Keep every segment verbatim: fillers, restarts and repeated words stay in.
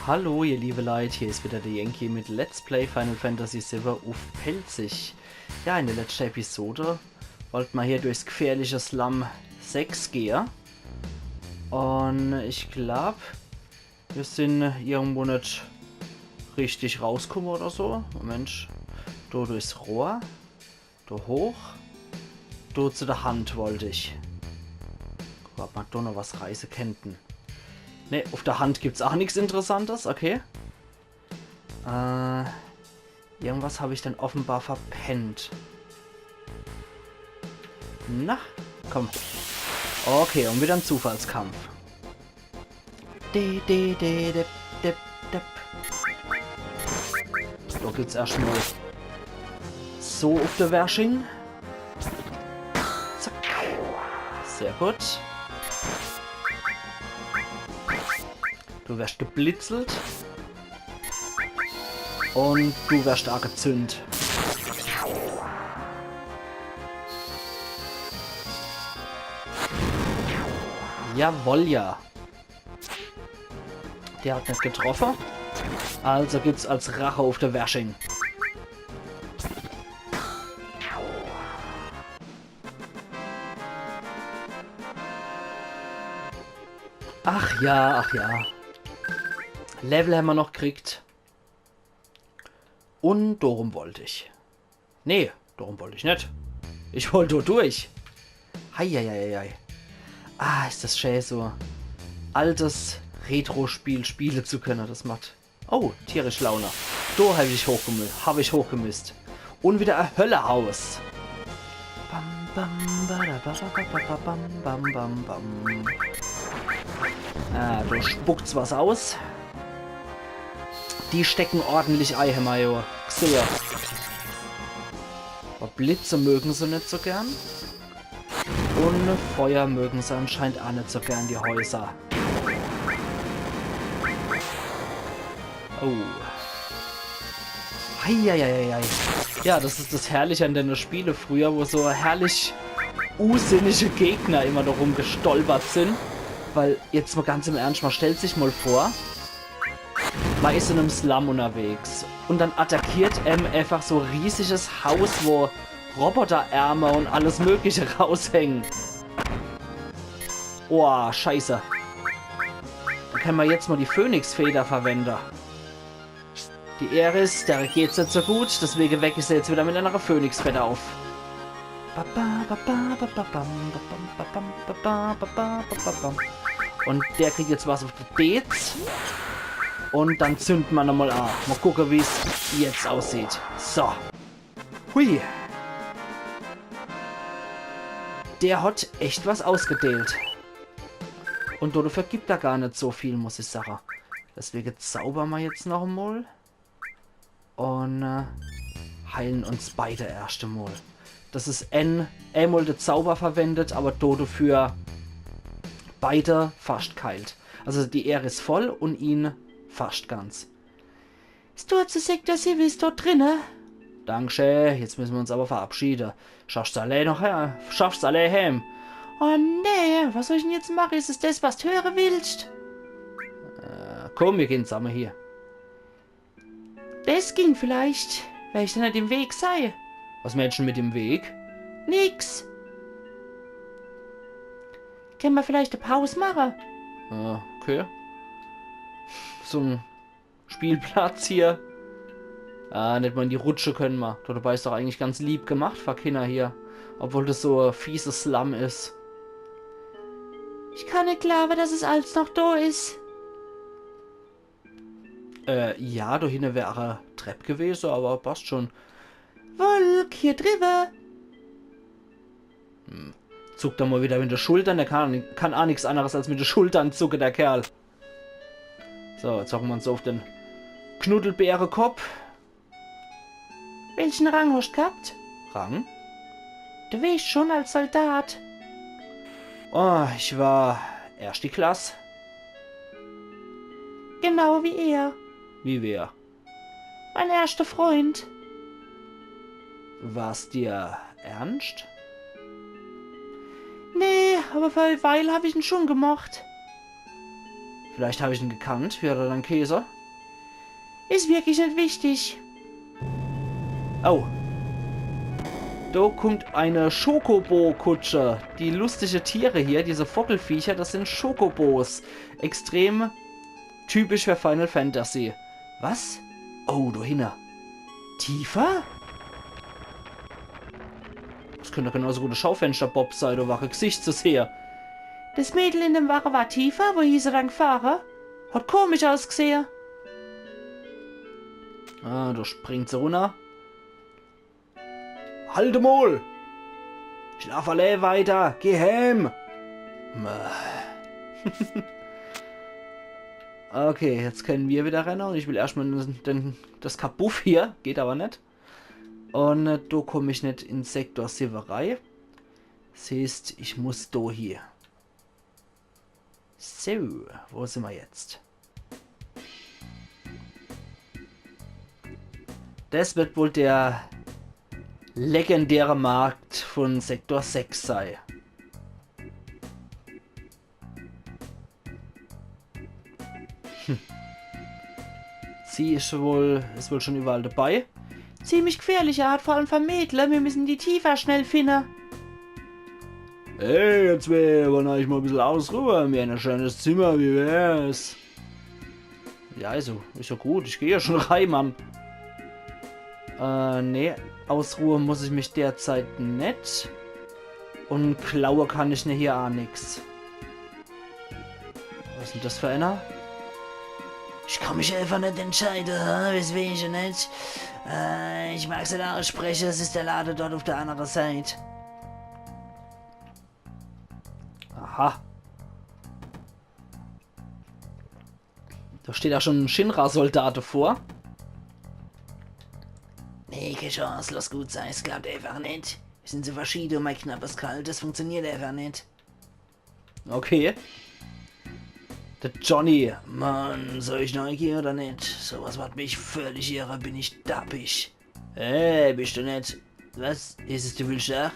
Hallo, ihr liebe Leit, hier is wieder der Yankee mit Let's Play Final Fantasy siwwe uff Pälzisch. Ja, in der letschte Episode wollt ma hier durchs gefährliche Slum sechs gehe. Un ich glaub, mir sin irgendwo net richtig rauskumme oder so. Moment. Do durchs Rohr. Do hoch. Do zu der Hand wollt ich. Guck, ob ma do noch was reiße kennten. Ne, uff der Hand gibt's ach nix Interessantes, okay. Äh, irgendwas hab ich dann offenbar verpennt. Na, komm. Okay, un wieder en Zufallskampf. De, de, de, dep, dep, dep. Do geht's erscht mol so uff de Wersching. Zack. Sehr gut. Du werscht geblitzelt. Un du werscht angezünd. Jawoll, ja. Der hat net getroffe. Also gibt's als Rache uff de Wersching. Ach ja, ach ja. Level hämmer noch kriegt. Un dorum wollt ich. Nee, dorum wollt ich net. Ich wollt do durch. Heieieiei. Ah, is das schä, so altes Retro-Spiel spiele zu könne. Das macht, oh, tierisch Laune. Do hab ich hochgemü-, hab ich hochgemisst. Un wieder e Höllehaus. Bam, bam, bada, ba, ba, ba, ba, bam, bam, bam, bam. Ah, do spuckt's was aus. Die stecken ordentlich ei, hämmer jo gsehe. Awwer Blitze mögen se net so gern. Un Feuer mögen se anscheinend ach net so gern, die Häuser. Oh. Eieieiei. Ja, das is das Herrliche an denne Spiele früher, wo so herrlich usinnige Gegner immer do rumgestolpert sin. Weil, jetzt mol ganz im Ernscht, ma stellt sich mol vor, ma is in em Slum unnerwegs un dann attackiert em einfach so e riesiges Haus, wo Roboterärme un alles Mögliche raushängen. Boah, scheiße. Do kenne ma jetzt mol die Phönixfeder verwende. Die Aeris, der geht's net so gut, deswege weck ich se jetzt wieder mit enner Phönixfeder uff. Ba, ba, ba, ba, ba, ba, bam, ba, bam, ba, bam, ba, ba, ba, ba, ba, ba, bam. Un der kriegt jetzt was uff de Deez. Un dann zünde ma nochmol a. Mol gucke, wie's jetzt aussieht. So. Hui. Der hat echt was ausgedeelt. Un dodefür gibt er gar net so viel, muss ich sage. Deswege zauber ma jetzt noch emol. Un, äh, heilen uns beide erscht emol. Das is en, emol de Zauber verwendet, awwer dodefür beide fascht geheilt. Also die Aeris voll un ihn fascht ganz. Is do zu Sektor siwwe, is dort drinne? Dankschä, jetzt müsse ma uns awwer verabschiede. Schaffscht's allee noch her? Schaffscht's allee heem? Oh nee, was soll ich dann jetzt mache? Is es das, was d' höre willscht? Äh, komm, mir gehn zamme hier. Das ging vielleicht, weil ich dann net im Weg sei. Was meensch dann mit im Weg? Nix. Kenne ma vielleicht e Paus mache? Ah, okay. So'n Spielplatz hier. Ah, net mol in die Rutsche kenne ma. Dodebei is doch eigentlich ganz lieb gemacht fer Kinner hier. Obwohl das so e fiese Slum is. Ich kann net glaawe, dass es alles noch do is. Äh, ja, do hinne wär e Trepp gewese, awwer passt schon. Wolk, hier driwwe. Hm. Zuckt er mol wieder mit de Schultern. Der kann, kann a nix anneres als mit de Schultern zucke, der Kerl. So, jetzt hocke ma uns uff den Knuddelbärekopp. Welchen Rang hoscht gehabt? Rang? Du weescht schon, als Soldat. Oh, ich war erschte Klass. Genau wie er. Wie wer? Mein erschter Freund. War's dir ernscht? Nee, awwer fer e Weil hab ich en schon gemocht. Vielleicht hab ich en gekannt, wie hat er dann gheeße? Is wirklich net wichtig. Oh. Do kummt e Chocobo-Kutsche. Die lustige Tiere hier, diese Vogelviecher, das sin Chocobos. Extrem typisch für Final Fantasy. Was? Oh, do hinne. Tifa? Das könnt doch genauso gut de Schaufenschterbob sei, do war e Gesicht zu sehe. Das Mädel in dem Wache war Tifa, wo hie se dann gfahre? Hat komisch ausgesehe. Ah, do springt se runner. Halt emol! Schlaf alle weiter! Geh heim! Okay, jetzt kenne mir wieder renne un ich will erschtmol den, den, das Kabuff hier. Geht awwer net. Un äh, do kumm ich net in Sektor siwwe rei. Das heeßt, ich muss do hie. So, wo sin mer jetzt? Das wird wohl der legendäre Markt von Sektor sechs sei. Hm. Sie is wohl, is wohl schon iwwerall dabei. Ziemlich gfährliche Art, vor allem für Mädle. Mir müssen die Tifa schnell finne. Hey, ihr zwee, wollen eich mol e bissel ausruhe? Mir hän e schönes Zimmer, wie wär's? Ja, also, is ja gut, ich geh ja schon rei, Mann. Äh, nee, ausruhe muss ich mich derzeit net. Un klaue kann ich ne hier aa nix. Was is denn das für einer? Ich kann mich einfach net entscheide, hä? Weswege net? Äh, ich mag's net ausspreche, es is der Lade dort uf der annere Seit. Aha. Do steht aa schon e Shinra-Soldat davor. Nee, kee Chance, lass gut sei, es klappt einfach net. Mir sin so verschiede un mei knappes Gehalt, das funktioniert einfach net. Okay. Der Johnny. Mann, soll ich Neugier oder net? Sowas macht mich völlig irre, bin ich dappisch. Hey, bist du net? Was? Is es, du willst ach?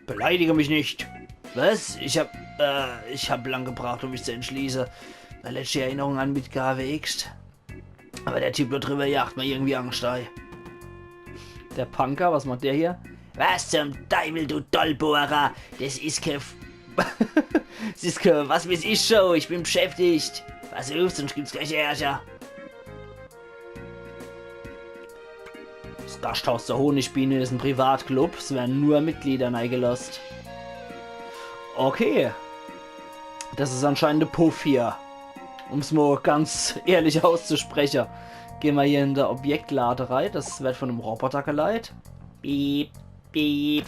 Beleidige mich nicht. Was? Ich hab, äh, ich hab lang gebraucht, um mich zu entschließe. Mei letschte Erinnerung an Midgar wegst. Aber der Typ dort driwwer jacht mir irgendwie Angscht ei. Der Punker, was macht der hier? Was zum Deiwel, du Dollbohrer? Das is kee F-, das is kee, was weeß ich, Show. Ich bin beschäftigt. Pass uf, sonst gibt's gleich Ärger. Das Gasthaus der Honigbiene is e Privatclub. Es werre nur Mitglieder neigelost. Okay. Das is anscheinend de Puff hier. Um's mol ganz ehrlich auszuspreche. Geh mer hier in de Objektlade rei. Das werd von em Roboter geleit. Piep, piep.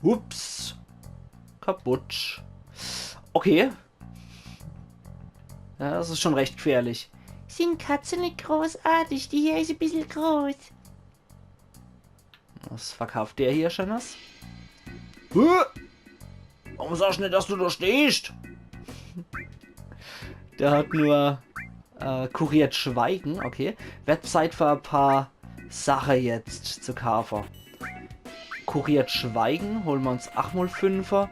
Ups. Kaputt. Okay. Ja, das is schon recht gfährlich. Sin Katze net großartig? Die hier is e bissel groß. Was verkauft der hier Schönes? Hä? Warum sagst du net, dass du do stehst? Der hat nur äh, kuriert Schweigen, okay. Werd Zeit für e paar Sache jetzt zu kaafe. Kuriert Schweigen, hole mer uns ach mol Fünfer.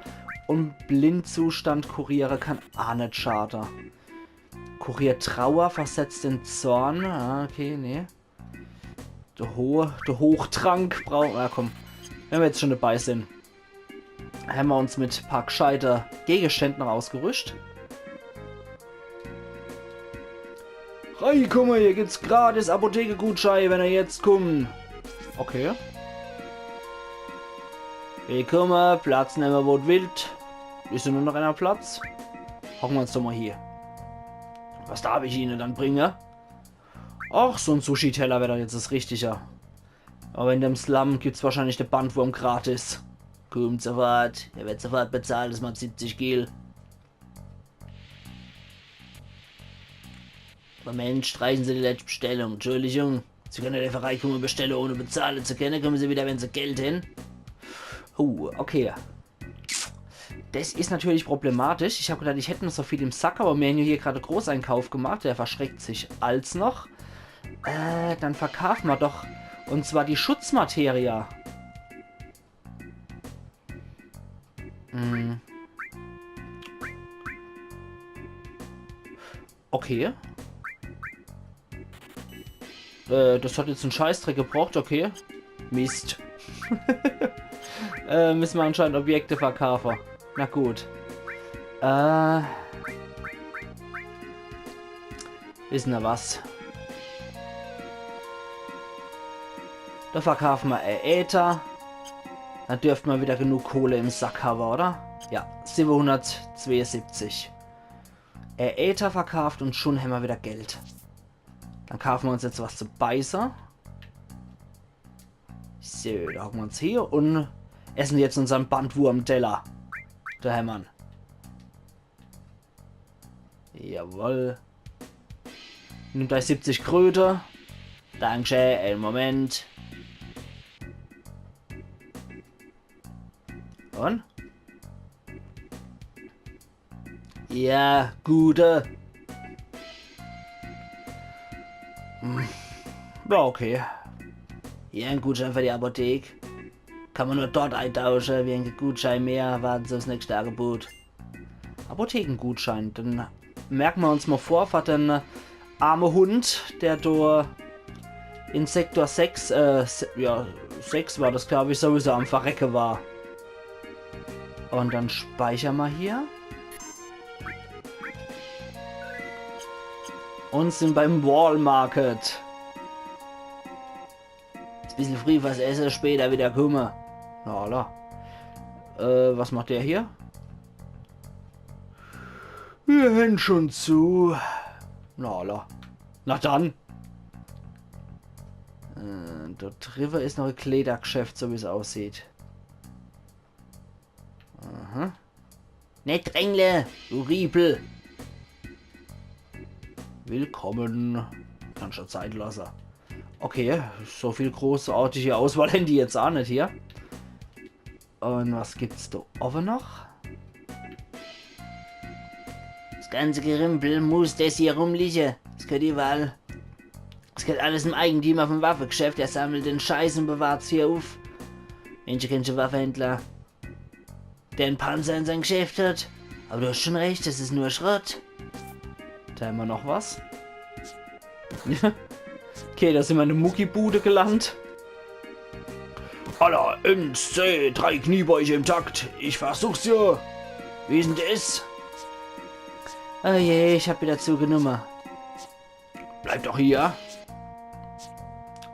Un Blindzustand kuriere kann aa net schade. Kuriert Trauer, versetzt den Zorn. Ah, okay, nee. De, Ho de Hochtrank brauch. Na komm, wenn mer jetzt schon dabei sin, hämmer uns mit paar gscheite Gegenständ noch ausgerüscht. Rei, kumme, hier gibt's gratis Apothekegutschei, wenn er jetzt kummen. Okay. Hey, kumme, Platz nemme, wo du willst. Is nur noch einer Platz. Hocke mer uns doch mol hier. Was darf ich Ihnen dann bringe? Ach, so en Sushi-Teller wär doch jetzt das Richtige. Aber in dem Slum gibt's wahrscheinlich de Bandwurm gratis. Kommt sofort, er wird sofort bezahlt, das macht siebzig Gil. Moment, streichen Sie die letzte Bestellung. Entschuldigung, Sie können nicht einfach reikumme un bestelle, ohne bezahle zu kenne. Kommen Sie wieder, wenn Sie Geld hän. Oh, okay. Das is natürlich problematisch. Ich hab gedacht, ich hätt noch so viel im Sack, aber mir hän jo hier grad Großeinkauf gemacht. Der verschreckt sich als noch. Äh, dann verkaafe mer doch. Und zwar die Schutzmateria. Hm. Okay. Äh, das hat jetzt en Scheißdreck gebracht, okay. Mist. Äh, müsse mer anscheinend Objekte verkaafe. Na gut. Äh. Wisse mer was? Do verkaafe mer e Äther. Dann dürfte mer wieder genug Kohle im Sack hawwe, oder? Ja, siwwehunnertzweeunsiwwzig. E Äther verkaaft un schun hämmer wieder Geld. Dann kaafe mer uns jetzt was zu beiße. So, do hocke mer uns hie un esse jetzt unsern Bandwurm-Teller. Do hämmer'n. Jawoll. Nimm dei siwwzig Kröte. Dankeschön, en Moment. Un? Ja, gute. Hm. Ja, okay. Hier en Gutschein für die Apothek. Kann mer nur dort eitausche, wie en Gutschein mehr, warten Sie aufs nächste Angebot. Apothekengutschein, den merke mer uns mol vor, für den arme Hund, der do in Sektor sechs, äh, se ja, sechs war das, glaab ich, sowieso am Verrecke war. Un dann speichere mer hier. Un sin beim Wall Market. Is bissel frieh fürs Esse, später wieder kumme. Na, alla. Äh, was macht der hier? Mir hänn schun zu. Na, alla. Na dann. Äh, do driwwe is noch e Kleidergeschäft, so wie's aussieht. Aha. Net drängle, du Riepel. Willkommen. Kannsch der Zeit lasse. Okay, so viel großartige Auswahl hänn die jetzt aa net hier. Un was gibt's do owwe noch? Das ganze Gerimpel muss des hier rumliege. Das gehört iwwerall. Das gehört alles dem Eigentümer vom Waffegeschäft. Er sammelt den Scheiß un bewahrt's hier uff. Mensch, kennscht du Waffehändler, der en Panzer in seinem Geschäft hat? Aber du hast schon recht, das ist nur Schrott. Do hämmer noch was. Okay, do sin mer in de Muckibude gelandt. Alla, eins, zwei, drei Kniebeuge im Takt. Ich versuch's ja. Wie is denn des? Oh je, ich hab wieder zugenumme. Bleib doch hier.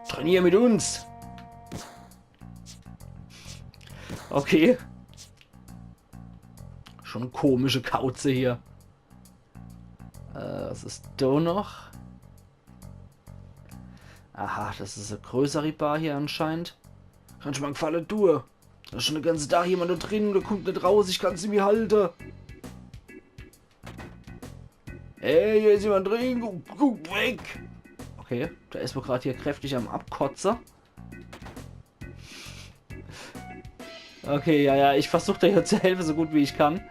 Trainier mit uns. Okay. Schon komische Kauze hier. Äh, was is do noch? Aha, das is e größeri Bar hier anscheinend. Kannsch mer en Gefalle due? Do is schon de ganze Tag jemand do drin un der kummt net raus, ich kann's nimmi halte. Ey, hier is jemand drin, guck, guck weg! Okay, der is wohl grad hier kräftig am Abkotze. Okay, ja, ja, ich versuch der hier zu helfe, so gut wie ich kann.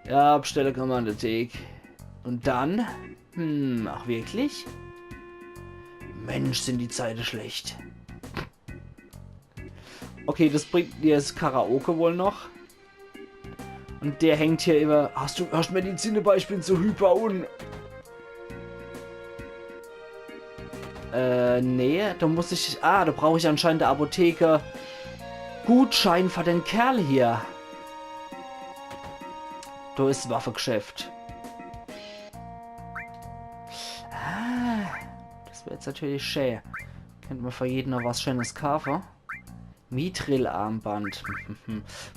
Ja, bestelle kann mer an de Thek. Un dann? Hm, ach wirklich? Mensch, sin die Zeite schlecht. Okay, das bringt jetzt Karaoke wohl noch. Un der hängt hier immer. Hast du, hast Medizinebeispiel zu Hyper un Äh, nee, do muss ich, ah, do brauch ich anscheinend de Apotheke Gutschein für den Kerl hier. Do is Waffegeschäft. Ah, das wär jetzt natürlich schä. Kennt mer für jeden noch was Schönes kaafe. Mithril-Armband.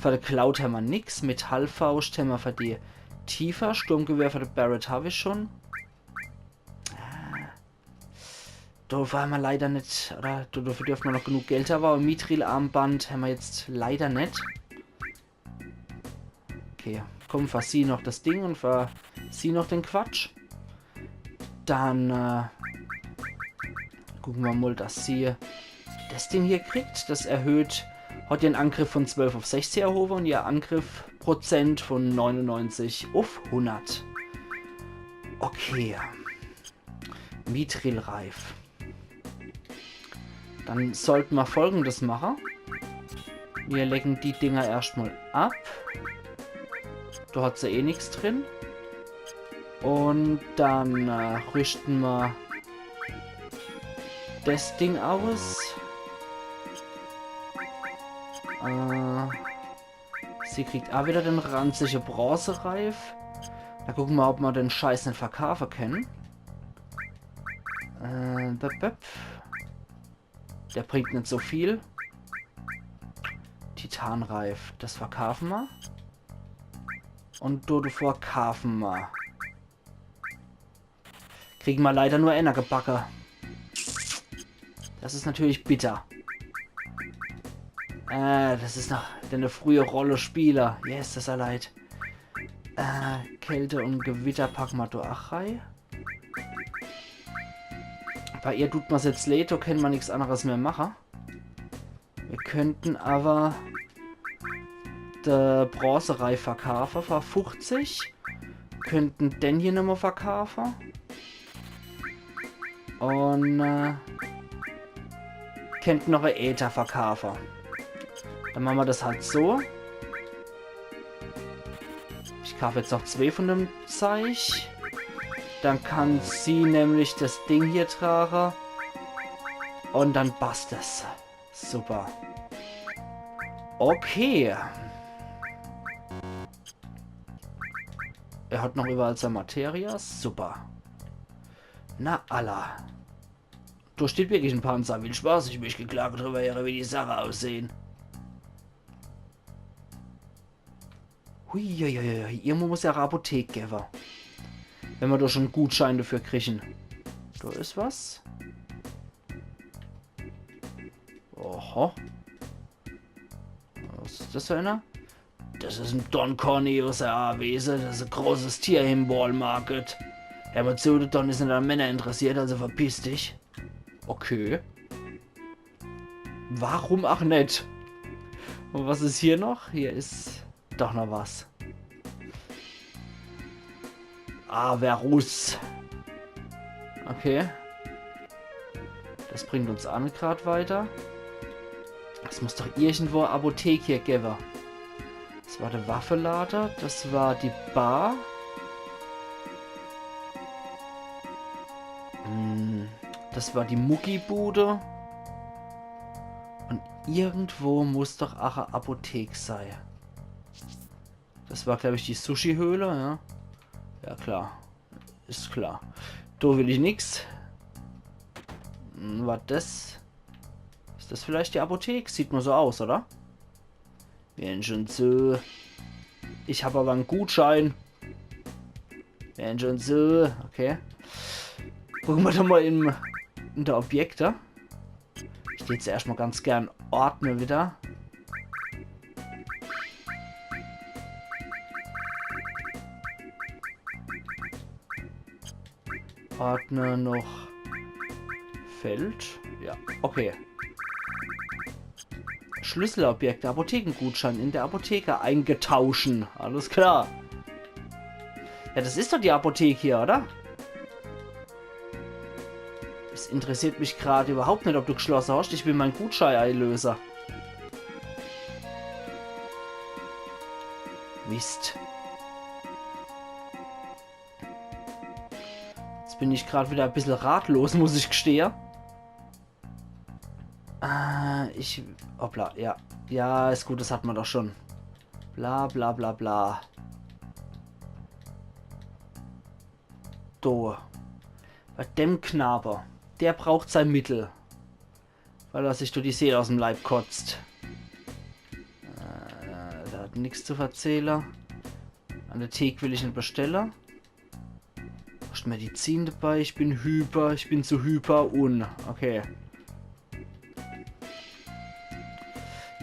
Für de Cloud hämmer nix. Metallfaust hämmer für die Tifa. Sturmgewehr für de Barret hab ich schon. Ah. Dafür hämmer leider net, oder? Do-, dafür dürfte mer noch genug Geld hawwe, aber Mithril-Armband hämmer jetzt leider net. Okay, komm, für sie noch das Ding un für sie noch den Quatsch. Dann, äh, gucke mer mol, dass sie das Ding hier kriegt. Das erhöht, hat ihren Angriff von zwölf auf sechzig erhobe un ihr Angriffprozent von neunundneunzig auf hundert. Okay. Mithril-Reif. Dann sollte mer Folgendes mache. Mir legen die Dinger erscht mol ab. Do hat se eh nix drin. Un dann, äh, rüschte mer des Ding aus. Äh, sie kriegt aa wieder den ranzige Bronzereif. Do gucke mer, ob mer den Scheiß net verkaafe kenne. Äh, bep, bep. Der bringt net so viel. Titanreif, des verkaafe mer. Un do devor kaafe mer. Kriege mer leider nur eener gebacke. Des is natürlich bitter. Äh, des is noch de frühe Rolle Spieler. Yes, des is leid. Äh, Kälte un Gewitter packe mer do aa rei. Bei ihr dut mer's jetzt leid, do kenne mer nix anneres mehr mache. Mir könnten awwer de Bronzereif verkaafe fer fuchzig. Könnten den hier nochmol verkaafe. Un, äh, könnten noch e Äther verkaafe. Dann mache mer des halt so. Ich kaaf jetzt noch zwee vun dem Zeich. Dann kann sie nämlich des Ding hier trage. Un dann passt es. Super. Okay. Er hat noch überall sei Materia. Super. Na alla. Do steht wirklich en Panzer. Wie Spaß ich mich geklagt drüber wäre, wie die Sache aussehen. Huiuiuiui, irgendwo muss ja e Apothek gewwe. Wenn mer do schon en Gutschein dafür kriegen. Do is was. Oho. Was is des für einer? Des is en Don Cornelius, ja, wie is er? Des is e großes Tier im Wall Market. Hör mol zu, de Don is net an Männer interessiert, also verpiss dich. Okay. Warum ach net? Un was is hier noch? Hier is doch noch was. Averus. Okay. Des bringt uns aa net grad weiter. Es muss doch irgendwo e Apothek hier gewwe. Des war de Waffelade, des war die Bar. Hm, des war die Muckibude. Un irgendwo muss doch aa e Apothek sei. Des war, glaab ich, die Sushi-Höhle, ja. Ja, klar. Is klar. Do will ich nix. Hm, war des? Is des vielleicht die Apothek? Sieht mer so aus, oder? Wenn schon so. Ich hab awwer en Gutschein. Wenn schon so. Okay. Gucke mer doch mol in, in de Objekte. Ich dät jetzt erscht mol ganz gern ordne wieder. Ordne noch Feld. Ja, okay. Schlüsselobjekte, Apothekengutschein in der Apotheke eingetauschen. Alles klar. Ja, des is doch die Apothek hier, oder? Es interessiert mich grad überhaupt net, ob du geschlosse hast. Ich will mein Gutschei einlöse. Mist. Jetzt bin ich grad wieder e bissel ratlos, muss ich gestehe. Äh, ich... Hoppla, ja. Ja, is gut, des hat mer doch schon. Bla, bla, bla, bla. Do. Bei dem Knabe. Der braucht sei Mittel. Weil er sich do die Seel aus'm Leib kotzt. Äh, der hat nix zu verzähle. An de Thek will ich net bestelle. Hast Medizin dabei? Ich bin hyper, ich bin zu hyper un... Okay.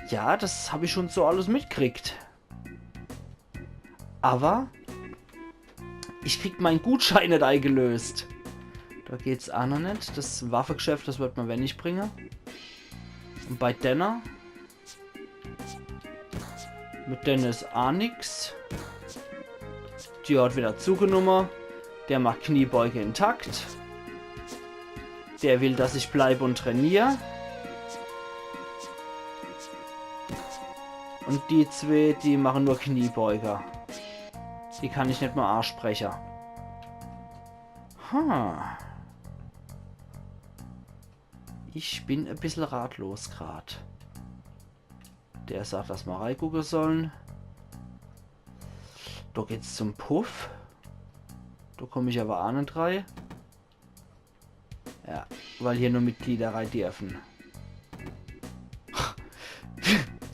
Ja, des hab ich schon so alles mitkriegt. Awwer ich krieg mein Gutschein net eingelöst. Do geht's aa noch net. Des Waffegeschäft, des wird mer wenig bringe. Un bei denne Mit denne is aa nix. Die hat wieder zugenumme. Der macht Kniebeuge intakt. Der will, dass ich bleib un trainier. Un die zwee, die mache nur Kniebeuge. Die kann ich net mol aaspreche. Ha. Ich bin e bissel ratlos grad. Der sagt, dass mer reigucke sollen. Do geht's zum Puff. Do komm ich awwer aa net rei. Ja, weil hier nur Mitglieder rei derfen.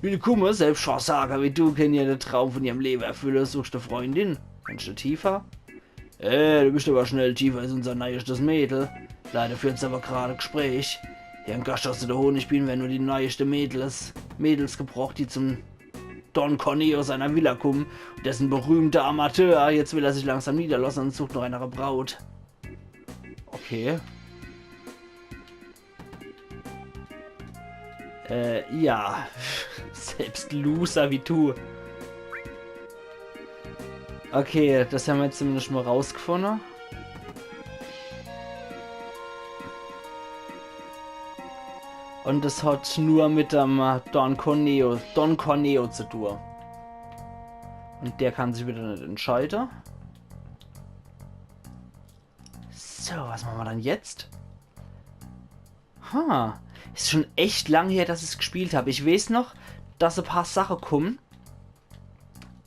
Willkumme, Selbstversager wie du kenne jo de Traum von ihrem Lewe erfülle. Suchscht e Freundin? Meensch de Tifa? Ey, du bischt awwer schnell. Tifa is unser neischtes Mädel. Leider führt se awwer grad e Gespräch. Hier in Gasthaus in de Honigbiene werre nur die neischde Mädels, Mädels gebrocht, die zum Don Corneo seiner Villa kummen. Un dessen berühmter Amateur. Jetzt will er sich langsam niederlosse un sucht noch enere Braut. Okay. Äh, ja. Selbst Loser wie du. Okay, das hämmer jetzt zumindest mol rausgefunne. Un das hat nur mit dem, äh, Don Corneo, Don Corneo zu tun. Un der kann sich widder net entscheide. So, was mache mer dann jetzt? Ha, is schon echt lang her, dass ich's gespielt hab. Ich weeß noch, dass e paar Sache kummen.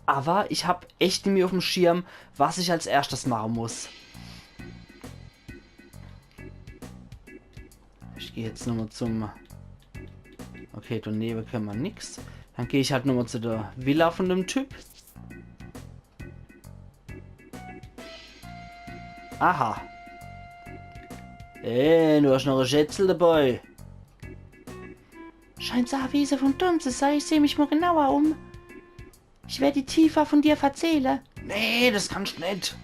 Awwer ich hab echt nimmi uffm Schirm, was ich als erschtes mache muss. Ich geh jetzt nochmol zum... Okay, do newe kenne mer nix. Dann geh ich halt nochmol zu der Villa von dem Typ. Aha. Ey, du hasch noch e Schätzel dabei. Scheint e Wiese vom Don zu sei. Ich seh mich mol genauer um. Ich werd die Tifa von dir verzähle. Nee, das kannsch net.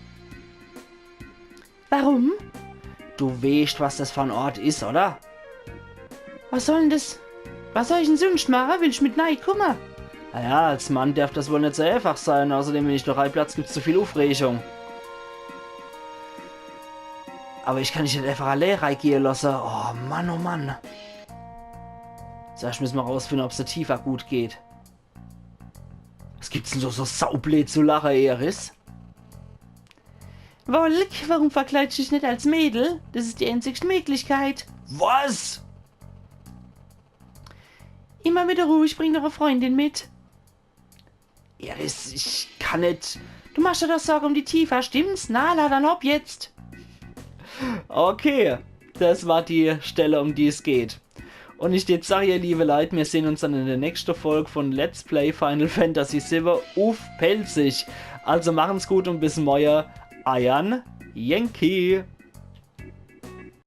Warum? Du weescht, was das für en Ort is, oder? Was soll denn das? Was soll ich denn sunscht mache? Willsch mit nei kumme? Naja, als Mann derf das wohl net so eifach sei. Außerdem, wenn ich do reiplatz, gibt's zu viel Uffregung. Awwer ich kann dich net eifach allee reigehe losse. Oh Mann, oh Mann. Zuerscht misse mer rausfinne, ob's der Tifa gut geht. Was gibt's denn so, so saubleed zu lache, Aeris? Wolk, warum verkleidsch dich net als Mädel? Das is die einzigscht Möglichkeit. Was? Immer mit der Ruh, ich bring noch e Freundin mit. Aeris, ich kann net. Du machsch der doch Sorge um die Tifa, stimmt's? Na, la, dann hopp jetzt. Okay, das war die Stelle, um die es geht. Un ich dät sage, ihr liewe Leit, mir sehn uns dann in der nächschte Folg von Let's Play Final Fantasy siwwe uff Pälzisch. Also machen's gut un bis morje. Eier Yankee.